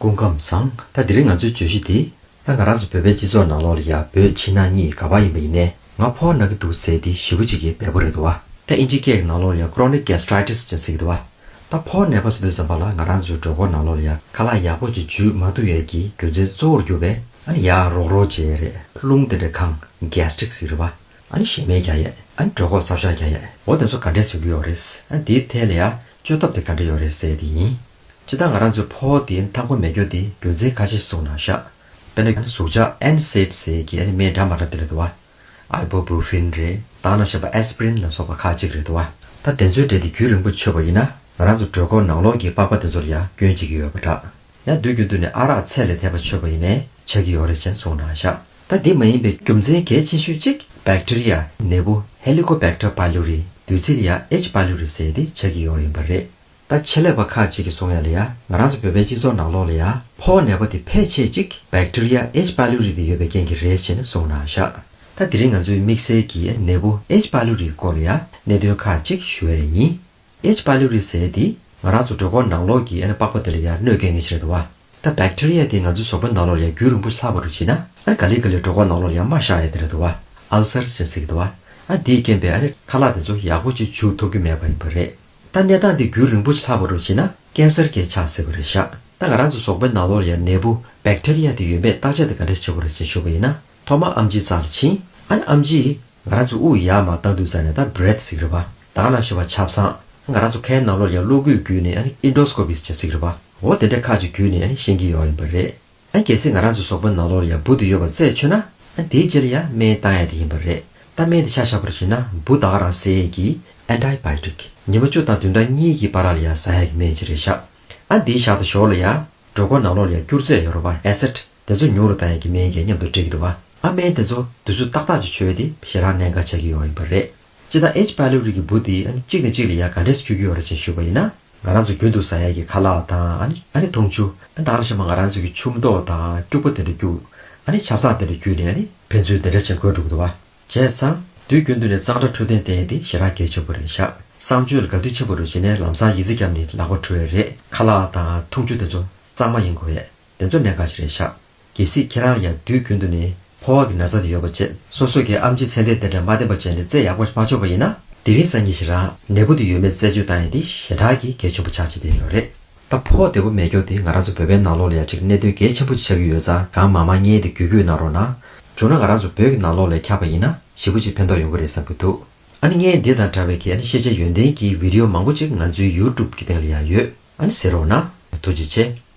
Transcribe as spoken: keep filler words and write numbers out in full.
སྐུ་ཁམས་བཟང་། ད་དེ་རིང་ང་ཚོའི་བརྗོད་གཞི་དེ། ད་ང་རང་ཚོ་བོད་པའི་སྤྱི་ཚོགས་ནང་ལོགས་ལ་ཡ་བོད་ཕྱི་ནང་གཉིས་ག་པར་ཡིན་པ་ཡིན་ནའི་ང་ཕོ་ན་གི་འདུག་ཟེར་དེ་ཞེ་པོ་ཅིག་གི་འབེལ་པོ་རེད་འདུག་བ། ད་ཨིན་ཇི་སྐད་ཀྱི་ནང་ལོགས་ལ་ཡ་chronic gastritis་ཅེས་ཟེར་གི་འདུག་བ། ད་ཕོ་ནད་པ་ཟེར་དུས་ཙམ་པ་ལ་ང་རང་ཚོའི་གྲོད་ཁོག་ནང་ལོགས་ལ་ཡ་ཁ་ལག་ཡག་པོ་ཅིག་འཇུ་མ་ཐུབ་ཡས་ཀྱི་རྒྱུ་མཚན་གཙོ་བོར་གྱུར་པའི་ཨ་ནི་ཡ་རོག་རོག་བྱེད་ཡས་རེད། རླུང་དེ་འདྲ་གང་gastric་ཟེར་གི་རེད་བ། ཨ་ནི་ཞེ་མེར་རྒྱག་ཡས། ཨ་ནི་གྲོད་ཁོག་གསར་བཞག་རྒྱག་ཡས། འོ་དེ་ཚོ་ག་འདྲས་བཟོ་གི་ཡོད་རེད། ཨ་ནི་དེའི་ཐད་ལ་ཡ་བཅོས་ཐབས་དེ་ག་འདྲས་ཡོད་རེད་ཟེར་དེ་ཡིན། སྤྱིར་བཏང་ང་རང་ཚོའི་ཕོ་དེ་མཐའ་འཁོར་མེད་རྒྱུ་དེ་རྒྱུ་མཚན་ཁ་ཤས་གསུངས་གནང་ཤག་དཔེར་ན་ཟུག་གཅོག་NSAID་ཟེར་གྱི་ཨ་ནི་སྨན་འདྲ་མ་འདྲ་དེ་རེད་འདུག་བ། Ibuprofen་རེད། ད་ནང་བཞིན་པ་aspirin་ལ་སོགས་པ་ཁག་ཅིག་རེད་འདུག་བ། ད་དེ་ཚོའི་གྲས་དེ་རྒྱུན་རིང་པོ་མཆོད་པ་ཡིན་ན་ང་རང་ཚོ་གྲོད་ཁོག་ནང་ལོགས་ཀྱི་པགས་པ་དེ་ཚོ་ལ་ཡ་སྐྱོན་བྱེད་ཀྱི་ཡོད་པ་འདྲ། ཡང་དུས་རྒྱུན་དུ་ནས་ཨ་རག་ཚད་ལས་འདས་པ་མཆོད་པ་ཡིན་ནའི་ཆགས་ཀྱི་ཡོད་རེད་ཅེས་གསུངས་གནང་ཤག་ད་དེ་མ་ཡིན་པའི་རྒྱུ་མཚན་གལ་ཆེ་ཤོས་གཅིག་bacteria་ནད་འབུ་Helicobacter pylori་བདུད་རྩི་ལ་ཡ་H. pylori་ཟེར་དེ་ཆགས་ཀྱི་ཡོད་ཡིན་པ་རེད། ད་ཆེད་ལས་པ་ཁག་ཅིག་གིས་གསུང་ཡ་ལ་ཡ་ང་རང་ཚོ་བོད་པའི་སྤྱི་ཚོགས་ནང་ལོགས་ལ་ཡ་ཕོ་ནད་པ་དེ་ཕལ་ཆེར་གཅིག་bacteria H. pylori་དེ་ཡོད་པའི་རྐྱེན་གྱིས་རེད་ཅེས་ནས་གསུངས་གནང་ཤག་ད་དེ་རིང་ང་ཚོའི་དམིགས་བསལ་གྱི་ནད་འབུ་H. pylori་སྐོར་ལ་ཡ་གནད་དོན་ཁག་ཅིག་ཞུ་ཡ་ཡིན། H. pylori་ཟེར་དེ་ང་རང་ཚོ་གྲོད་ཁོག་ནང་ལོགས་ཀྱི་ཨ་ནི་པགས་པ་དེ་ལ་ཡ་གནོད་སྐྱེལ་མཁན་ཞིག་རེད་འདུག་བ། ད་bacteria་དེ་ང་ཚོའི་གཟུགས་པོའི་ནང་ལོགས་ལ་ཡ་རྒྱུན་རིང་པོ་ཞིག་ལྷག་པ་རུ་ཕྱིན་ན་ཨ་ནི་ག་ལེ་ག་ལེ་གྲོད་ཁོག་ནང་ལོགས་ལ་ཡ་རྨ་བཞག་ཡ་དེ་རེད་འདུག་བ། ulcer་ཅེས་ཟེར་གི་འདུག་བ། ཨ་དེའི་རྐྱེན་པས་ཨ་ནི་ཁ་ལག་དེ་ཚོ་ཡག་པོ་ཅིག་འཇུ་ཐུབ་ཀྱི་མེད་པ་ཡིན་པ་རེད། ད་གནས་སྟངས་དེ་རྒྱུན་རིང་པོ་ཞིག་ལྷག་པ་རུ་ཕྱིན་ན་cancer་གྱི་ཆགས་སྲིད་པ་རེད་ཤག་ད་ང་རང་ཚོ་གཟུགས་པོའི་ནང་ལོགས་ལ་ཡ་ནད་འབུ་bacteria་དེ་ཡོད་མེད་བརྟག་དཔྱད་དེ་ག་འདྲས་བྱེད་དགོས་རེད་ཅེས་ཞུས་པ་ཡིན་ན་ཐོག་མར་ཨེམ་ཆིའི་རྩ་ལ་ཕྱིན། ཨ་ནི་ཨེམ་ཆིས་ང་རང་ཚོ་དབུགས་ཡར་མར་བཏང་དུས་ཙམ་ནས་ད་breath་ཟེར་གི་རེད་པ། ད་ག་ནང་བཞིན་པ་ཆབ་གསང་། ང་རང་ཚོ་ཁའི་ནང་ལོགས་ལ་ཡ་གློག་སྐུད་བརྒྱུད་ནས་ཨ་ནི་endoscopy་ཅེས་ཟེར་གི་རེད་པ། འོ་དེ་འདྲ་ཁག་ཅིག་བརྒྱུད་ནས་ཨ་ནི་ཤེས་ཀྱི་ཡོད་ཡིན་པ་རེད། ཨ་གལ་སྲིད་ང་རང་ཚོའི་གཟུགས་པོའི་ནང་ལོགས་ལ་ཡ་འབུ་དེ་ཡོད་པ་རྩད་ཆོད་ན་ཨ་དེའི་རྗེས་ལ་ཡ་སྨན་བཏང་ཡ་དེ་ཡིན་པ་རེད། ད་སྨན་དེ་ཆ་བཞག་པར་བྱས་ན་འབུ་ད་ག་རང་བསད་ཡས་ཀྱི་antibiotic་ཉི་མ་བཅུ་དང་བདུན་ཕྲག་གཉིས་ཀྱི་བར་ལ་ཡ་ཟ་ཡ་གི་སྨན་ཅིག་རེད་ཤག་ཨ་དེའི་ཞག་དང་ཞོར་ལ་ཡ་གྲོད་ཁོག་ནང་ལོགས་ལ་ཡ་སྐྱུར་རྫས་ཡོད་རེད་པ། acid། དེ་ཚོ་ཉུང་རུ་བཏང་ཡས་ཀྱི་སྨན་གྱི་མཉམ་དུ་སྤྲད་ཀྱི་འདུག་བ། ཨ་སྨན་དེ་ཚོ་དུས་ཚོད་ཏག་ཏག་ཅིག་མཆོད་ཡས་དེ་ཞེ་དྲག་གནད་འགག་ཆགས་ཀྱི་ཡོད་ཡིན་པ་རེད། སྤྱིར་བཏང་H. pylori་གི་འབུ་དེ་ཨ་ནི་གཅིག་ནས་གཅིག་ལ་ཡ་ག་འདྲས་འགྱུར་གྱི་ཡོད་རེད་ཅེས་ཞུས་པ་ཡིན་ན། ང་རང་ཚོ་རྒྱུན་དུ་ཟ་ཡས་ཀྱི་ཁ་ལག་དང་ཨ་ནི་ཨ་ནི་འཐུང་ཆུ། ཨ་ནི་ད་ག་ནང་བཞིན་པ་ང་རང་ཚོ་གི་ཆུ་མདོག་དང་སྐྱུག་པ་དེ་འདྲ་སྐྱུག་ཨ་ནི་ཆབ་གསང་དེ་འདྲ་བརྒྱུད་ནས་ཨ་ནི་ཕན་ཚུན་དེ་འདྲ་བྱེད་དགོས་འདུག་གི་འདུག་བ། བྱས་ཙང་དུས་རྒྱུན་དུ་ནས་གཙང་སྦྲ་འཕྲོད་བསྟེན་བསྟེན་ཡས་དེ་ཞེ་དྲག་གལ་ཆེན་པོ་རེད་ཤག་གསང་སྤྱོད་ལ་དགའ་སྡུག་ཆེན་པོ་རུ་བྱས་ནས་ལམ་སང་ཡི་ཙི་བརྒྱབ་ནས་ལག་པ་འཁྲུ་ཡས་རེད། ཁ་ལག་དང་འཐུང་ཆུ་དེ་ཚོ་གཙང་མ་ཡིན་དགོས་ཡས། དེ་ཚོ་གནད་འགག་ཞིག་རེད་ཤག་གལ་སྲིད་ཁྱེད་རང་ལ་ཡང་དུས་རྒྱུན་དུ་ནས་ཕོ་བ་གི་ན་ཚ་དེ་ཡོད་པ་བྱས་སོ་སོ་གི་ཨེམ་ཆི་ཚད་ལྡན་དེ་འདྲ་མ་བསྟེན་པ་བྱས་ནས་རྩལ་ཡག་པོ་མ་ཆོག་པ་ཡིན་ན་དེ་རིང་སང་ཉིན་ཞིག་རང་ནད་འབུ་དེ་ཡོད་མེད་རྩད་གཅོད་བཏང་ཡས་དེ་ཞེ་དྲག་གི་གལ་ཆེན་པོ་ཆགས་ཀྱི་བསྡད་ཡོད་རེད། ད་ཕོ་བ་བདེ་པོ་མེད་རྒྱུ་དེ་ང་རང་ཚོ་བོད་པའི་ནང་ལོགས་ལ་ཡང་ཅིག་གནད་དོན་གལ་ཆེན་པོ་ཅིག་ཆགས་ཀྱི་ཡོད་ཙང་གང་མང་མང་བརྙན་དེ་བརྒྱུད་བརྒྱུད་གནང་རོགས་གནང་། བྱུང་ན་ང་རང་ཚོ་བོད་ཀྱི་ནང་ལོགས་ལ་ཁྱབ་པ་ཡིན་ན་ཞེ་པོ་ཅིག་ཕན་ཐོགས་ཡོང་གི་རེད་བསམ་གྱི་འདུག་ཨ་ནི་བརྙན་འདི་དང་འདྲ་བའི་གི་ཨ་ནི་ཤེས་བྱ་ཡོན་ཏན་གྱི་བི་ཌི་ཡོ་མང་པོ་ཅིག་ང་ཚོའི་ཡུ་ཊུབ་གི་སྟེང་ལ་ཡང་ཡོད། ཨ་ནི་གཟིགས་རོགས་གནང་། ཐུགས་རྗེ་ཆེ།